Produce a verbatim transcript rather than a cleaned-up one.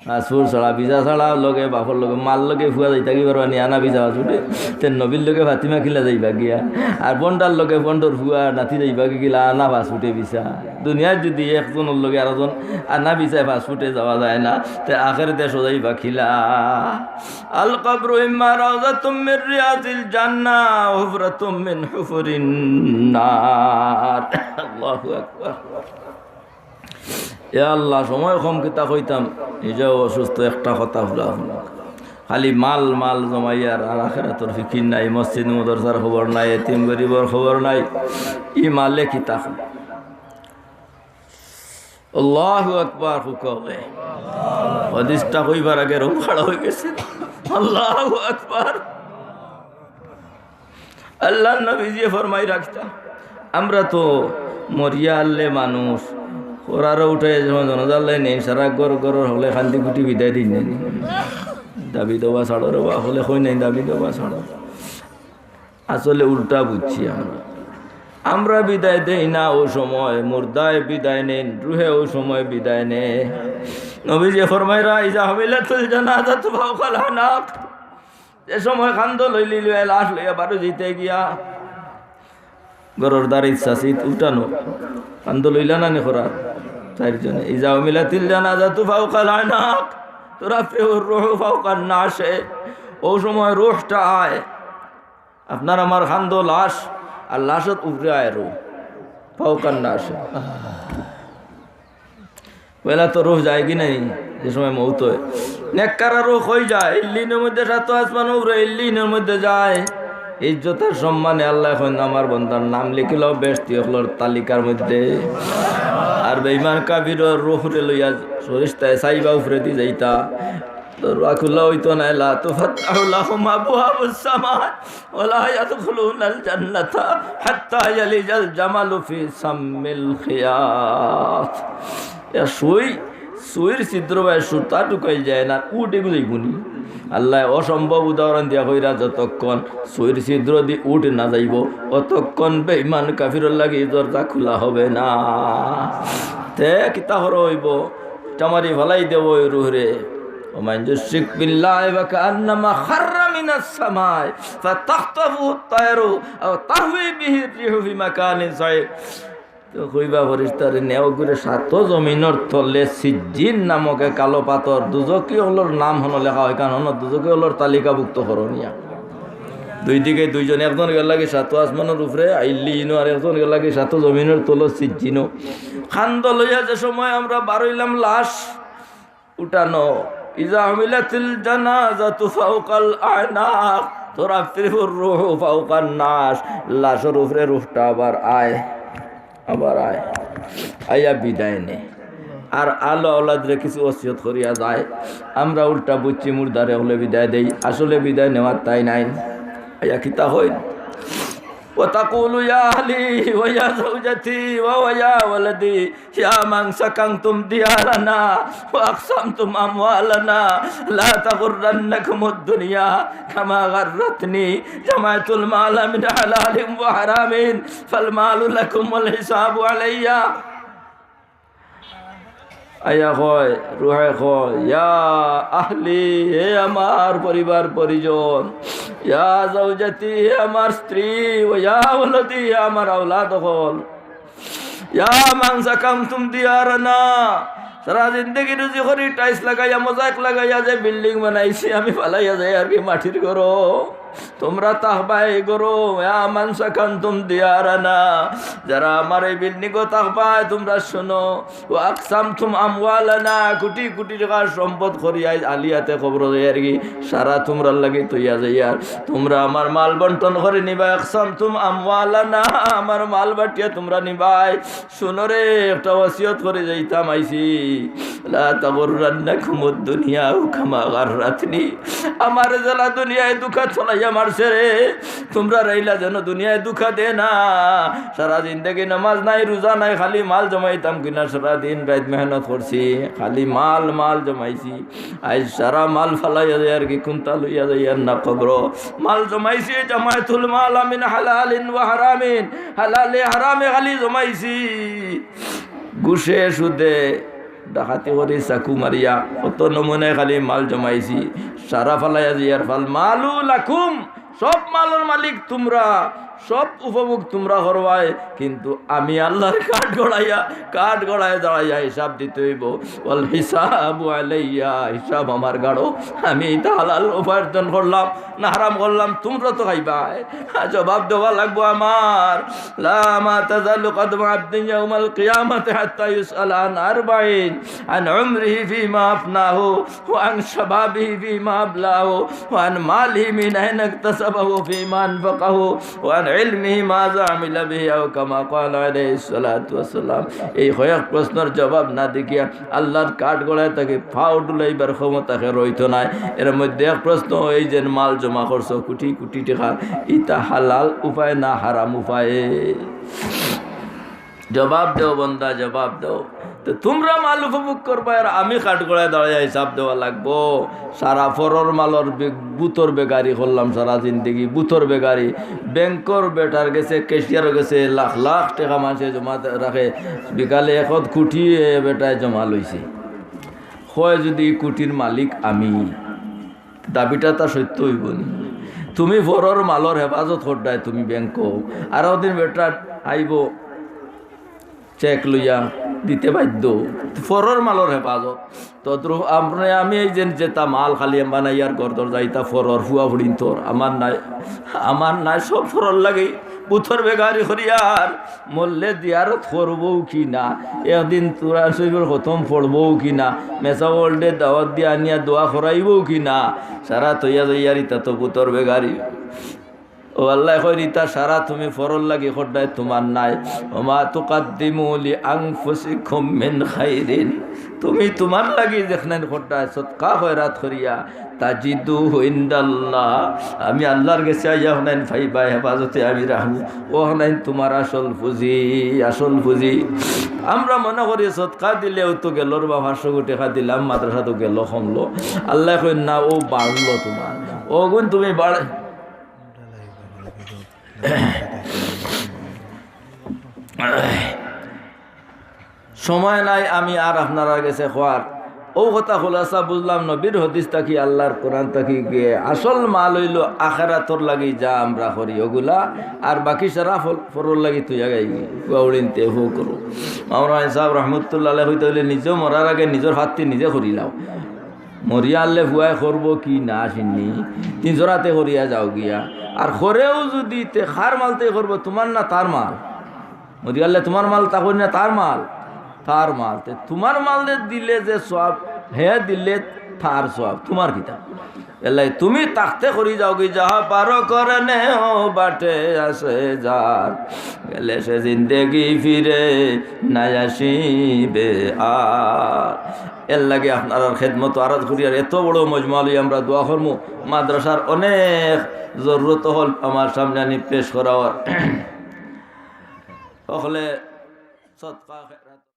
পাসপোর্ট ছাড়া, ভিসা ছাড়া, লগে বাপর লগে, মার লগে ফুয়া যাইতা কি পারবা নি আনা ভিসা পাসপোর্টে? তে নবীর লগে ফাতিমা কিলা যাইবা গিয়া? আর বন্ডার লগে বন্ডর ফুয়া নাতি যাইবা কি কিলা আনা পাসপোর্টে ভিসা? দুনিয়ার যদি একজনর লগে আরোজন আনা ভিসায় পাসপোর্টে যাওয়া যায় না, তে আখেরাতে যাইবা কিলা? আল কবরু ইম্মা রাউজাতুম মিন রিয়াদিল জান্নাহ, হুফরাতুম মিন হুফুরিন নার। আল্লাহু আকবার। ইয়া আল্লাহ, সময় কম, কিতা কইতাম, নিজেও অসুস্থ, একটা কথা হুনা হুনা। খালি মাল, মাল জমাইয়ার, আর আখেরাতর ফিকির নাই, মসজিদ মাদ্রাসার খবর নাই, এতিম গরিবর খবর নাই। ই মালে কিতা কইবা? আল্লাহু আকবার, হুকালে। হাদিসটা কইবার আগে রুম খাড়া অই গেছে। আল্লাহু আকবার। আল্লাহর নবীজিয়ে ফরমাইরা কিতা, আমরা তো মরিয়া আল্লে মানুষ, খবরও উঠাই, যেমন জানাজার লাইন নেই, সারা ঘর ঘরর হকলে কান্দি কুটি বিদায় দেই নাই। দাবি দাওয়া ছাড়ো রে বা, হকলে কই নাই দাবি দাওয়া ছাড়ো। আসলে উল্টা বুঝছি আমরা। আমরা বিদায় দেই না অউ সময়, মুর্দায় বিদায় নেইন, রুহে অউ সময় বিদায় নেয়। নবীজিয়ে ফরমাইরা, ইজা হুমিলাতুল জানাজাতু ফাওকাল আনাক। যে সময় কান্দো লইলিলো, লাশ লইয়া বারো যাইতে গিয়া, ঘরর দাড়িত চাচিত উঠানো, কান্দো লইলা না নি খবর? চাইরজনে। ইজা হুমিলাতিল জানাজাতু ফাওকাল আনাক, তুরাফিউর রুহু ফাওকান নাসে। অউ সময় রুহটা আয়, আপনার আমার কান্দো লাশ, আর লাশর উপরে আয় রুহ, ফাওকান নাসে। পয়লা তো রুহ যায় কি নাই, যে সময় মউত অয়। নেককারর রুহ কই যায়? ইল্লিনর মধ্যে, সাত আসমানর উপরে ইল্লিনর মধ্যে যায়। ইজ্জতর সম্মানে আল্লায় কইন, আমার বন্দার নাম লিখিলাও বেহেশতি অকলর তালিকার মধ্যে। আর বেঈমান কাফিরর রুহরে লইয়া ফিরিস্তায় চাইবা উপরেদি যাইতা। দরজা খুলা অইতো নায়, লা তুফাত্তাহু লাহুম আবওয়াবুস সামা ওয়া লা ইয়াদখুলুনাল জান্নাতা হাত্তা ইয়ালিজাল জামালু ফি সাম্মিল খিয়াত। ইয়া সুই, সুইর ছিদ্র বায় সুতা ঢুকাইল যায় না, উট এগু যাইবো নি? আল্লায় অসম্ভব উদাহরণ দিয়া কইরা, যতক্ষণ সুইর ছিদ্রদি উট না যাইবো, অতক্ষণ বেঈমান কাফিরর লাগি দরজা খুলা হবে না। তে কিতা করা অইবো? ইটা মারি ফালাই দেবো অউ রুহরে। ওমান ইউশরিক বিল্লাহি ফাকান্নামা খাররা মিনাস সামাই ফাতাখতাফুহুত তায়রু আও তাহউই বিহির রিহু ফি মাকানিন সাহিক। তো কইবা ফিরিস্তারে, নেও গুরে সাত জমিনর তলে সিজ্জিন নামক এক কালো পাথর, দুজখি অকলর নাম হনো লেখা অয়, কারণ হনো দুজখি অকলর তালিকাভুক্ত করো নিয়া। দুই দিকে দুইজন, একজন গেল লাগি সাত আসমানর উপরে ইল্লিনো, আর একজন গেল লাগি সাত জমিনর তলে সিজ্জিনো। কান্দো লইয়া যে সময় আমরা বারইলাম লাশ উঠানো, ইজা হুমিলাতিল জানাজাতু ফাওকাল আনাক, তুরাফিউর রুহু ফাওকান নাস, লাশর উপরে রুহটা আবার আয়, আবার আয়, আইয়া বিদায় নেয়। আর আলো আওলাদরে কিছু ওসিয়ত করিয়া যায়, আমরা উল্টা বুঝছি মুর্দারে অকলে বিদায় দেই, আসলে বিদায় নেওয়ার তাই নাই। আইয়া কিতা কইন? وتقول يا أهلي ويا زوجتي ويا ولدي يا من سكنتم ديارنا وأقسمتم أموالنا لا تغرنكم الدنيا كما غرتني، جمعت المال من حلال وحرام فالمال لكم والحساب علي। আইয়া কয়, রুহে কয়, ইয়া আহলি, হে আমার পরিবার পরিজন, ইয়া জাওজাতি, হে আমার স্ত্রী, ওয়া ইয়া ওয়ালাদি, হে আমার আওলাদ অকল, ইয়া মান সাকানতুম দিয়ারানা, সারা জিন্দেগি রুজি করি, টাইলস লাগাইয়া, মোজাইক লাগাইয়া যে বিল্ডিং বানাইছি, আমি ফালাইয়া যাইয়ার কি মাটির ঘরো। তুমরা থাকবায় ঘরো, ইয়া মান সাকানতুম দিয়ারানা, যারা আমার এই বিল্ডিংও থাকবায়, তুমরা শুনো। ওয়া আকসামতুম আমওয়ালানা, কোটি কোটি টেকার সম্পদ করি আইজ খালি আতে কবরো যাইয়ার কি, সারা তুমরার লাগি থইয়া যাইয়ার। তুমরা আমার মাল বন্টন করি নিবায়, আকসামতুম আমওয়ালানা, আমার মাল বাটিয়া তুমরা নিবায়। শুনো রে, একটা ওসিয়ত করি যাইতাম আইছি। লা তাগুররান্নাকুমুদ দুনিয়া কামা গাররাতনি। আমারে যেলা দুনিয়ায় ধুকা ফালাইয়া মারছে রে, তুমরারে ইলা যেন দুনিয়ায় ধুকা দেয় না। সারা জিন্দেগি নামাজ নাই, রুজা নাই, খালি মাল জমাইতাম কিনা সারা দিন রাইত মেহনত করছি, খালি মাল, মাল জমাইছি। আইজ সারা মাল ফালাইয়া যাইয়ার কি, কুন্তা লইয়া যাইয়ার না কবরো। মাল জমাইছি, জামাতুল মালা মিন হালালিন ওয়া হারামিন, হালালে হারামে খালি জমাইছি। ঘুষে সুদে ডাকাতি করি, চাকু মারিয়া, কত নমুনায় খালি মাল জমাইছি, সারা ফালাইয়া যাইয়ার ফাল মালু লাকুম, সব মালর মালিক তুমরা, সব উপভোগ তুমরা করবায়, কিন্তু আমি আল্লাহর কাঠগড়াইয়া, কাঠগড়ায় দাঁড়াইয়া হিসাব দিতে অইবো। ওয়াল হিসাবু আলাইয়া, হিসাব আমার ঘাড়ো। আমি ইতা হালাল উপার্জন করলাম না হারাম করলাম, তুমরা তো খাইবায়, জবাব দেওয়া লাগবো আমার। লা মা তাযালু কদমা আবদিন ইয়াউমাল কিয়ামাতি হাত্তা ইউসআলা আন আরবাইন, আন উমরিহি ফীমা আফনাহু, ওয়া আন শাবাবিহি ফীমা আবলাহু, ওয়া আন মালিহি মিন আইনা ইকতাসাবাহু ফীমা আনফাকাহু, ওয়া আন ইলমিহি মাযা আমিলা বিহি, আও কামা ক্বালা আলাইহিস সালাতু ওয়াস সালাম। এই কয়েক প্রশ্নর জবাব না দেখিয়া আল্লাহর কাঠগড়ায় থাকি পাও ডুলাইবার ক্ষমতা কারো অইতো নায়। এর মধ্যে এক প্রশ্ন, এই যে মাল জমা করছো কোটি কোটি টেকা, ইতা হালাল উপায় না হারাম উপায়ে? জবাব দেও বন্দা, জবাব দেও। তো তুমরা মাল উপভোগ করবায় আর আমি কাঠগড়ায় দাঁড়াইয়া হিসাব দেওয়া লাগবো। সারা পরর মালর বে-, বুতর বেগারি করলাম সারা জিন্দেগি, বুতর বেগারি। ব্যাংকর বেটার গেছে, ক্যাশিয়ারর গেছে লাখ লাখ টেকা মানষে জমা দে-, রাখে। বিকালে একত কোটি এ বেটায় জমা লইছে। কয় যুদি ই কোটির মালিক আমি, দাবিটা তা সত্য অইবো নি? তুমি পরর মালর হেফাজত কররায় তুমি ব্যাংকো, আর ওদিন বেটা আইবো চেক লইয়া দিতে বাধ্য, পরর মালর হেফাজত। তদ্রূপ আপনে আমি এই যে যেতা মাল খালি বানাইয়ার ঘর দরজা, ইতা পরর, ফুয়া ফুড়িন্তর, আমার নায়, আমার নায়, সব পরর লাগি। বুতর বেগারি করিয়ার মরলে জিয়ারত করবো কি না, একদিন কুরআন শরীফর খতম পড়বো কি না, মেসাব ওল্ডে দাওয়াত দিয়া আনিয়া দোয়া করাইবো কি না, সারা থইয়া যাইয়ার ইতা তো বুতর বেগারি। ও আল্লায় কইরা, ইতা সারা তুমি পরর লাগি কররায়, তুমার নায়। ওমা তুকাদ্দিমু লিআনফুসিকুম মিন খাইরিন, তুমি তুমার লাগি যেখান কররায়, সদকা খয়রাত করিয়া, তাজিদুহু ইনদাল্লাহ, আমি আল্লাহর গেছে আইয়া অখান পাইবায়, হেফাজতে আমি রাখমু। অখান তুমার আসল পুঁজি, আসল পুঁজি। আমরা মনে করি সদকা দিলেউ তো গেলোর বা পাঁচশো টেকা দিলাম, মাদ্রাসাত গেলো, কমলো। আল্লায় কইন না, অউ বাড়লো তুমার। অগুন তুমি বাড়-, সময় নাই আমি আর আপনারার গেছে কওয়ার। অউ কথা খুলাসা বুঝলাম, নবীর হাদিস থাকি, আল্লাহর কোরআন থাকি গিয়া আসল মাল অইলো আখেরাতর লাগি যা আমরা করি অগুলা, আর বাকি সারা ফল-, পরর লাগি থইয়া যাইগি, ফুয়া ফুড়িন্তে ফু করো। মাওলানা সাহেব রহমতুল্লাহ আলাইহি কইতা অইলে, নিজে মরার আগে নিজর ফাত্তি নিজে করিলাও। মরিয়া হারলে ফুয়ায় করবো কি না চিনি, নিজর আতে করিয়া যাও গিয়া। আর করেও যুদি, তে কার মালতে করবো, তুমার না তার মাল? মরিয়া হারলে তুমার মাল, তা করি না তার মাল, তার মাল। তে তুমার মাল যে দিলে যে সওয়াব, হে দিলে তার সওয়াব, তুমার কিতা? এলাই তুমি থাকতে করি যাওগি, যাহা পারো করনে ও বাটে আসে যার, গেলে সে জিন্দেগি ফিরে না আসিবে আর। এরলাগি আপনারার খেদমতো আরজ করি, আর এত বড় মজমা লই আমরা দোয়া করমু, মাদ্রাসার অনেক জরুরত অকল আমার সামনে আনি পেশ করা অর। অকলে সদকা